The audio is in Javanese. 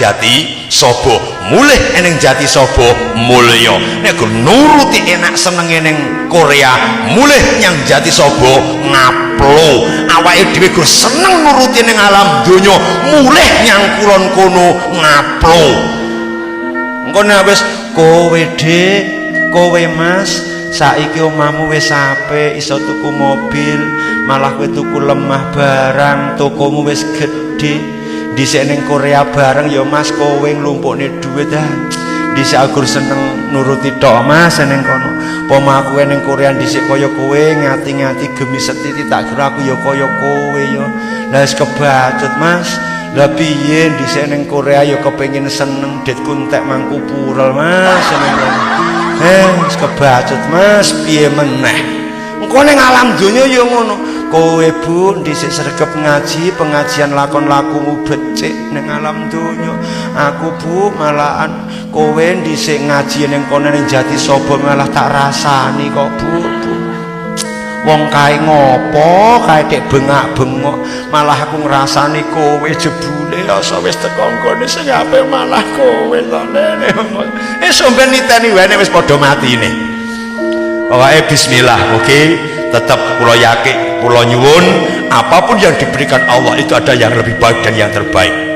Jati Sobo, mulih eneng Jati Sobo mulya. Nek gur nuruti enak senenge ning Korea, mulih nyang Jati Sobo ngaplo. Awake dhewe gur seneng nuruti ning alam donya, mulih nyang kulon kono ngaplo. Engko nek wis kowe Dik, kowe Mas, saiki omahmu wis apik, iso tuku mobil, malah kowe tuku lemah barang, tokomu wis gedhe. Dhisik ning Korea bareng ya Mas, kowe nglumpukne dhuwit ah. Dhisik aku seneng nuruti tok Mas ning kono. Pomo aku ning Korea dhisik kaya kowe ngati-ngati gemi setiti, tak kira aku ya kaya kowe ya. Lah wis kebacut Mas. Lah piye dhisik ning Korea ya kepengin seneng, ditku entek mangku purel Mas ning kono. Wis kebacut Mas, piye meneh. Engko ning alam donya ya ngono. Kowe Bu dhisik sregep ngaji, pengajian lakon lakumu becik ning alam donya. Aku Bu malahan kowe dhisik ngaji ning kono ning Jati Sobo malah tak rasani kok Bu. Bu. Wong kae ngopo kae tek bengak-bengok, malah aku ngrasani kowe jebule asa wis teko nggone sing apik malah kowe to nene. Sampeyan niteni wae nek wis padha matine. Pokoke bismillah, oke, tetap kula yakin, kula nyuwun, apapun yang diberikan Allah itu ada yang lebih baik dan yang terbaik.